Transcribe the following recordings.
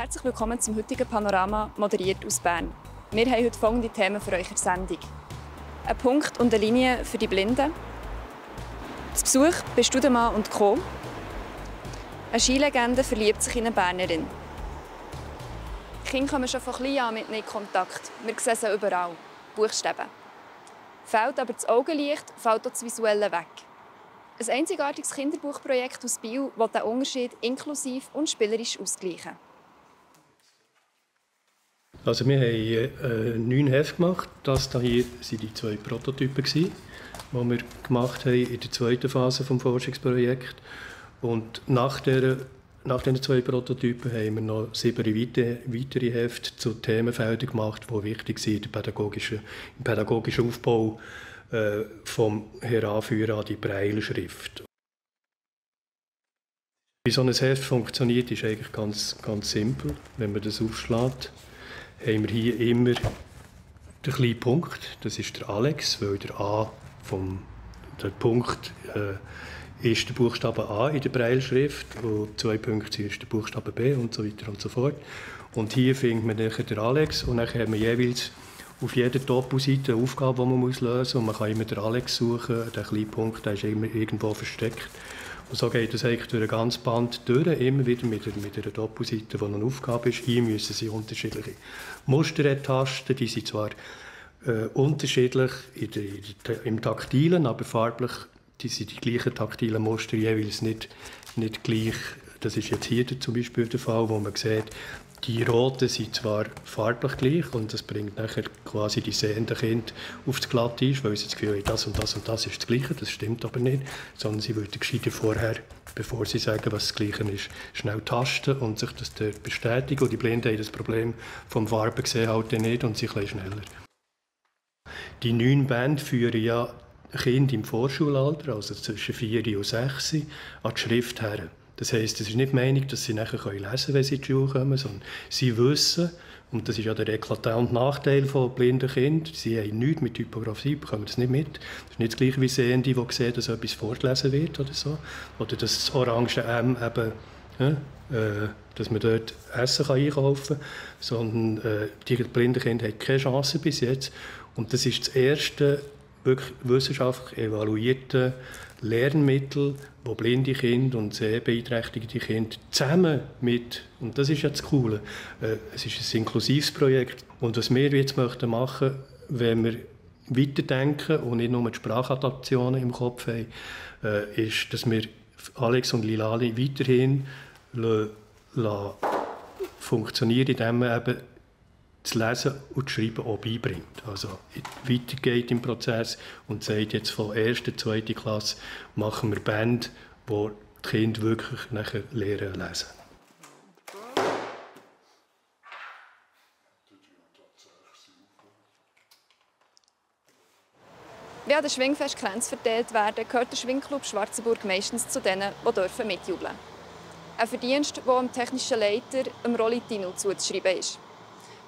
Herzlich willkommen zum heutigen Panorama, moderiert aus Bern. Wir haben heute folgende Themen für eure Sendung. Ein Punkt und eine Linie für die Blinden. Das Besuch bei Studemann und Co. Eine Skilegende verliebt sich in eine Bernerin. Die Kinder kommen schon von klein an mit ihnen in Kontakt. Wir sehen sie überall. Buchstaben. Fehlt aber das Augenlicht, fällt auch das Visuelle weg. Ein einzigartiges Kinderbuchprojekt aus Biel will diesen Unterschied inklusiv und spielerisch ausgleichen. Also wir haben 9 Hefte gemacht. Das hier waren die 2 Prototypen, die wir gemacht haben in der zweiten Phase des Forschungsprojekts. Und nach diesen 2 Prototypen haben wir noch 7 weitere Hefte zu Themenfeldern gemacht, die wichtig sind im pädagogischen Aufbau vom Heranführen an die Brailleschrift. Wie so ein Heft funktioniert, ist eigentlich ganz simpel. Wenn man das aufschlägt, haben wir hier immer den kleinen Punkt. Das ist der Alex, weil der Punkt ist der Buchstabe A in der Brailleschrift und 2 Punkte ist der Buchstabe B und so weiter und so fort. Und hier findet man dann den Alex und dann haben wir jeweils auf jeder Doppelseite eine Aufgabe, die man lösen muss. Und man kann immer den Alex suchen. Der kleine Punkt der ist immer irgendwo versteckt. Und so geht es eigentlich durch ein ganzes Band durch, immer wieder mit einer Doppelseite, die eine Aufgabe ist. Hier müssen sie unterschiedliche Muster ertasten. Die sind zwar unterschiedlich im Taktilen, aber farblich die sind die gleichen taktilen Muster jeweils nicht gleich. Das ist jetzt hier zum Beispiel der Fall, wo man sieht, die roten sind zwar farblich gleich und das bringt nachher quasi die sehenden Kinder auf das Glatteis, weil sie das Gefühl haben, das und das und das ist das Gleiche. Das stimmt aber nicht, sondern sie würden gescheiter vorher, bevor sie sagen, was das Gleiche ist, schnell tasten und sich das dort bestätigen. Und die Blinden haben das Problem vom Farben sehen halt nicht und sie ein schneller. Die 9 Bände führen ja Kinder im Vorschulalter, also zwischen 4 und 6, an die Schrift her. Das heisst, es ist nicht die Meinung, dass sie nachher lesen können, wenn sie in die Schule kommen, sondern sie wissen, und das ist ja der eklatante Nachteil von blinden Kindern, sie haben nichts mit Typografie, bekommen das nicht mit. Das ist nicht das Gleiche wie Sehende, die sehen, dass etwas vorgelesen wird oder so. Oder dass das orange M eben, dass man dort Essen einkaufen kann, sondern die blinden Kinder haben keine Chance bis jetzt. Und das ist das erste wirklich wissenschaftlich evaluierte Lernmittel, wo blinde Kinder und sehbeeinträchtigte Kinder zusammen mit, und das ist ja das Coole, es ist ein inklusives Projekt. Und was wir jetzt machen möchten, wenn wir weiterdenken und nicht nur die Sprachadaptionen im Kopf haben, ist, dass wir Alex und Lilali weiterhin funktionieren, indem man eben das Lesen und das Schreiben auch beibringt. Also weitergeht im Prozess und sagt jetzt von 1. und 2. Klasse machen wir Bände, wo die Kinder wirklich nachher lernen lesen. Wie an den Schwingfest Kränze verteilt werden, gehört der Schwingclub Schwarzenburg meistens zu denen, die mitjubeln dürfen. Ein Verdienst, der dem technischen Leiter, Rolli Tinu, zuzuschreiben ist.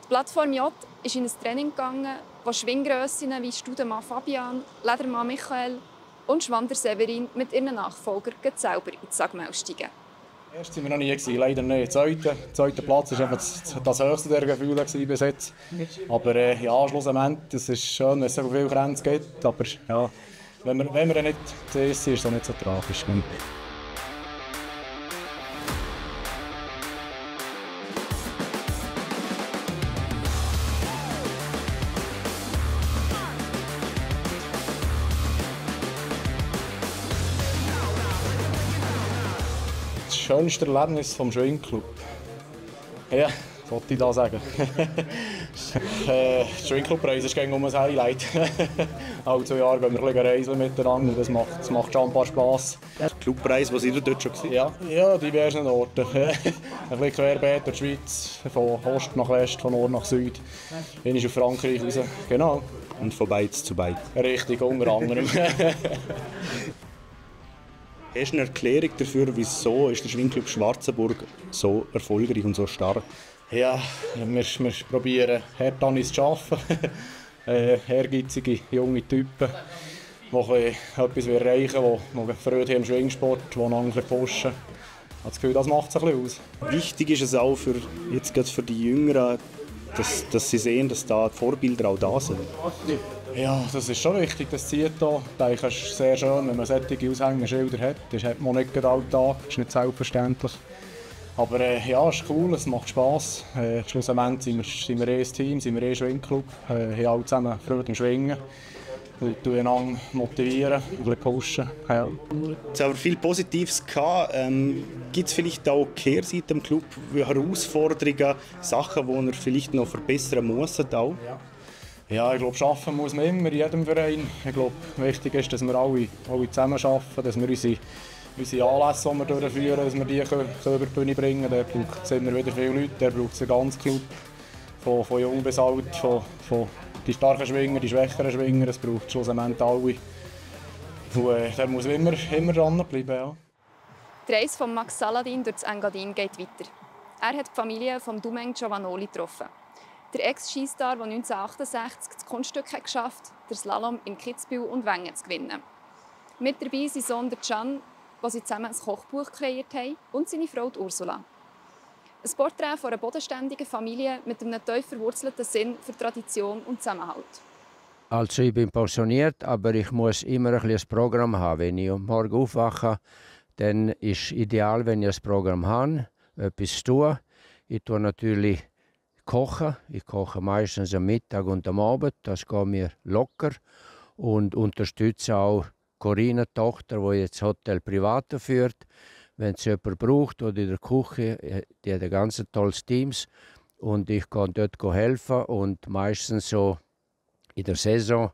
Die Plattform J ist in ein Training gegangen, wo Schwinggrössinnen wie Studemann Fabian, Ledermann Michael und Schwander Severin mit ihren Nachfolgern selber ins Sagmel steigen. Erst waren wir noch nie, leider nicht. Der zweite Platz war das höchste der Gefühle bis jetzt. Aber ja, schlussendlich, es ist schön, wenn es so viele Grenzen gibt. Aber ja, wenn wir nicht zuerst sind, ist es nicht so tragisch. Das schönste Erlebnis vom Schwingclub. Ja, was wollte ich da sagen? Der Schwingclub-Preis ist gegen ein Highlight. Alle 2 Jahre gehen wir ein bisschen reisen miteinander. Das macht schon ein paar Spass. Der Clubpreis, wo seid ihr dort schon gewesen? Ja, diversen Orten. Ein bisschen querbeet durch die Schweiz, von Ost nach West, von Nord nach Süd. Dann ist auf Frankreich raus. Genau. Und von Beiz zu Beiz. Richtig, unter anderem. Hast du eine Erklärung dafür, wieso ist der Schwingclub Schwarzenburg so erfolgreich und so stark? Ja, wir probieren hart an uns zu arbeiten. Ehrgeizige junge Typen, die etwas erreichen wollen, die Freude haben am Schwingsport, die einander pushen. das Gefühl, das macht es ein bisschen aus. Wichtig ist es auch jetzt gerade für die Jüngeren, dass sie sehen, dass da die Vorbilder auch da sind. Ja, das ist schon richtig, das zieht hier. Ich denke, es ist sehr schön, wenn man solche Aushängeschilder hat. Das hat man nicht alltag, das ist nicht selbstverständlich. Aber ja, es ist cool, es macht Spass. Schlussendlich sind wir ein Team, sind wir ein Schwingclub, haben alle zusammen Freude am Schwingen. Wir einander motivieren, ein bisschen pushen. Ja. Es hat aber viel Positives gehabt. Gibt es vielleicht auch Kehrseite im Club, Herausforderungen, Sachen, die er vielleicht noch verbessern muss? Auch? Ja, ich glaube, arbeiten muss man immer in jedem Verein. Ich glaube, wichtig ist, dass wir alle zusammen arbeiten, dass wir unsere Anlässe, die wir durchführen, dass wir die über die Bühne bringen können. Da braucht es immer wieder viele Leute, da braucht es den ganzen Club, von jung bis alt, von die starken Schwinger, die schwächeren Schwinger, es braucht schlussendlich alle. Da muss man immer dranbleiben. Ja. Die Reise von Max Saladin durch das Engadin geht weiter. Er hat die Familie von Domingue Giovanoli getroffen. Der Ex-Skistar, der 1968 das Kunststück geschafft hat, den Slalom in Kitzbühel und Wengen zu gewinnen. Mit dabei sind Sohn Can, wo sie zusammen ein Kochbuch kreiert haben, und seine Frau Ursula. Ein Porträt von einer bodenständigen Familie mit einem tief verwurzelten Sinn für Tradition und Zusammenhalt. Also ich bin pensioniert, aber ich muss immer ein Programm haben. Wenn ich am Morgen aufwache, dann ist es ideal, wenn ich ein Programm habe, etwas zu tun. Ich tue natürlich kochen. Ich koche meistens am Mittag und am Abend. Das geht mir locker. Und unterstütze auch Corinna, die Tochter, die jetzt Hotel Privato führt. Wenn es jemand braucht oder in der Küche, die hat ein ganz tolles Team. Und ich kann dort helfen. Und meistens so in der Saison,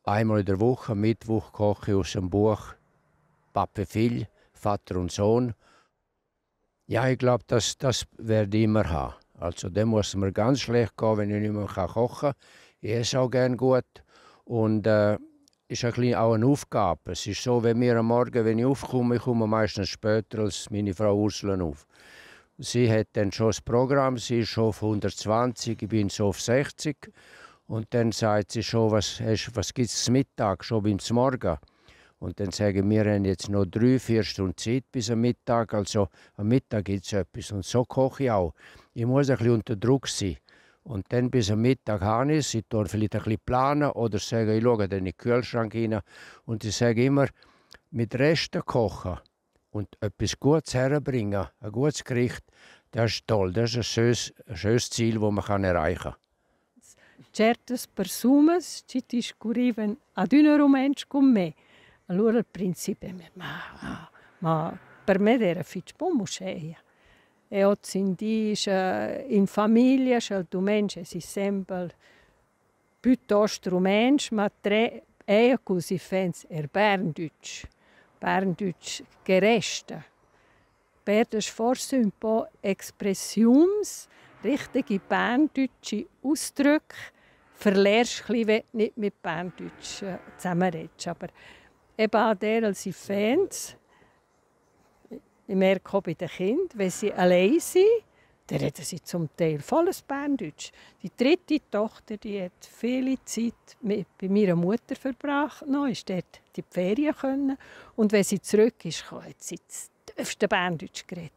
einmal in der Woche, Mittwoch, koche ich aus dem Buch «Pape Fill», Vater und Sohn. Ja, ich glaube, das werde ich immer haben. Also, dann muss es mir ganz schlecht gehen, wenn ich nicht mehr kochen kann. Ich esse auch gerne gut. Und ist auch eine Aufgabe. Es ist so, wenn wir am Morgen, wenn ich aufkomme, ich komme meistens später als meine Frau Ursula auf. Sie hat dann schon das Programm, sie ist schon auf 120, ich bin so auf 60. Und dann sagt sie schon, was gibt es zum Mittag, schon beim Morgen. Und dann sagen wir, haben jetzt noch 3-4 Stunden Zeit bis am Mittag. Also am Mittag gibt es etwas. Und so koche ich auch. Ich muss ein bisschen unter Druck sein. Und dann bis am Mittag habe ich es. Ich tue vielleicht ein bisschen planen oder sage, ich schaue dann in den Kühlschrank rein. Und ich sage immer, mit Resten kochen und etwas Gutes herbringen, ein gutes Gericht, das ist toll. Das ist ein schönes Ziel, das man erreichen kann. Certas personas ci discurrivan ad una romansch con me. Allora al principio ma per me era fitch pomoscheia. E ho sentito in famiglia il domenche si sempre piuttosto romansch, ma tre così fens Berndeutsch gereste. Perdes forse un po' expressions, richtige berndeutsche Ausdrücke, verlierst du wenn du nicht mit Berndeutsch zusammenredest. Aber eben auch der als Fans, ich merke auch bei den Kindern, wenn sie allein sind, dann reden sie zum Teil volles Berndeutsch. Die dritte Tochter, die hat viele Zeit bei meiner Mutter verbracht, ist dort die Ferien können. Und wenn sie zurück ist, hat sie das tiefste Berndeutsch geredet.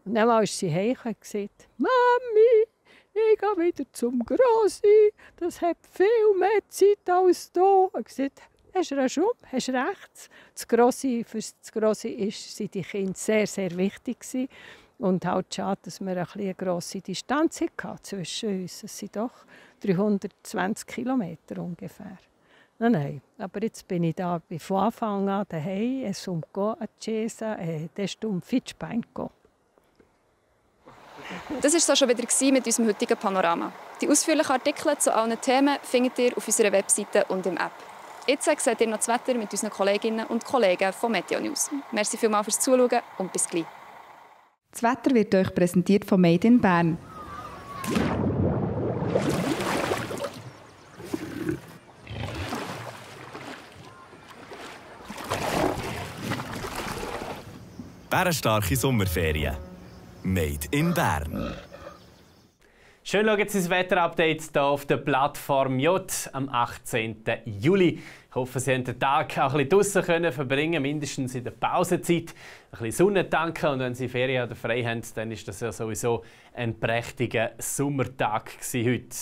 Und dann ist sie heim und gesagt, «Mami, ich gehe wieder zum Grossi, das hat viel mehr Zeit als hier.» Und gesagt, «Hast du schon, hast recht.» Für das Grossi sind die Kinder sehr, sehr wichtig gewesen. Und halt schade, dass wir eine grosse Distanz hatten zwischen uns. Es sind doch 320 Kilometer ungefähr. Nein, aber jetzt bin ich da von Anfang an daheim. Es geht a Cesa, das ist Fitschbein. Das war es auch schon wieder mit unserem heutigen Panorama. Die ausführlichen Artikel zu allen Themen findet ihr auf unserer Webseite und im App. Jetzt seht ihr noch das Wetter mit unseren Kolleginnen und Kollegen von Meteo News. Merci vielmals fürs Zuschauen und bis gleich. Das Wetter wird euch präsentiert von Made in Bern. Bärenstarke Sommerferien. Made in Bern. Schön schauen Sie das Wetterupdate hier auf der Plattform J am 18. Juli. Ich hoffe, Sie haben den Tag auch ein bisschen draussen verbringen, mindestens in der Pausezeit. Ein bisschen Sonne tanken und wenn Sie Ferien oder frei haben, dann ist das ja sowieso ein prächtiger Sommertag heute.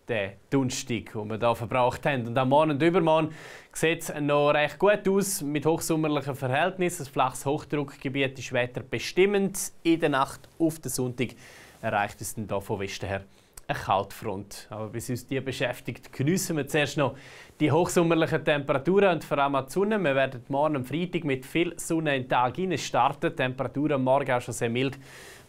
Den Donnerstag, den wir hier verbracht haben. Und am Morgen und übermorgen sieht es noch recht gut aus mit hochsommerlichen Verhältnissen. Ein flaches Hochdruckgebiet ist wetterbestimmend. In der Nacht auf den Sonntag erreicht es dann hier von Westen her eine Kaltfront. Aber bis uns die beschäftigt, geniessen wir zuerst noch die hochsommerlichen Temperaturen und vor allem die Sonne. Wir werden morgen am Freitag mit viel Sonne in den Tag starten. Die Temperaturen am Morgen auch schon sehr mild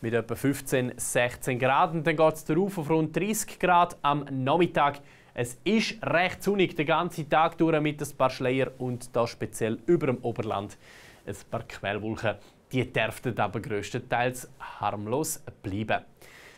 mit etwa 15, 16 Grad. Und dann geht es darauf auf rund 30 Grad am Nachmittag. Es ist recht sonnig den ganzen Tag durch mit ein paar Schleier und da speziell über dem Oberland ein paar Quellwolken. Die dürften aber grösstenteils harmlos bleiben.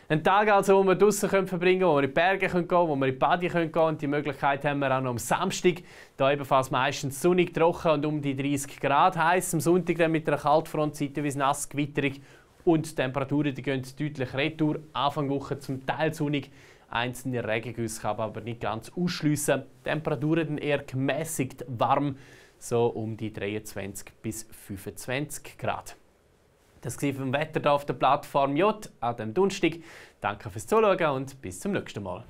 Ein Tag also, wo wir draussen verbringen können, wo wir in die Berge gehen können, wo wir in die Badi gehen können. Und die Möglichkeit haben wir auch noch am Samstag. Da ebenfalls meistens sonnig, trocken und um die 30 Grad heiß. Am Sonntag dann mit einer Kaltfront, zeitweise nass, gewitterig. Und die Temperaturen die gehen deutlich retour. Anfang Woche zum Teil sonnig. Einzelne Regengüsse kann man aber nicht ganz ausschliessen. Temperaturen dann eher gemäßigt warm, so um die 23 bis 25 Grad. Das war vom Wetter hier auf der Plattform J an diesem Donnerstag. Danke fürs Zuschauen und bis zum nächsten Mal.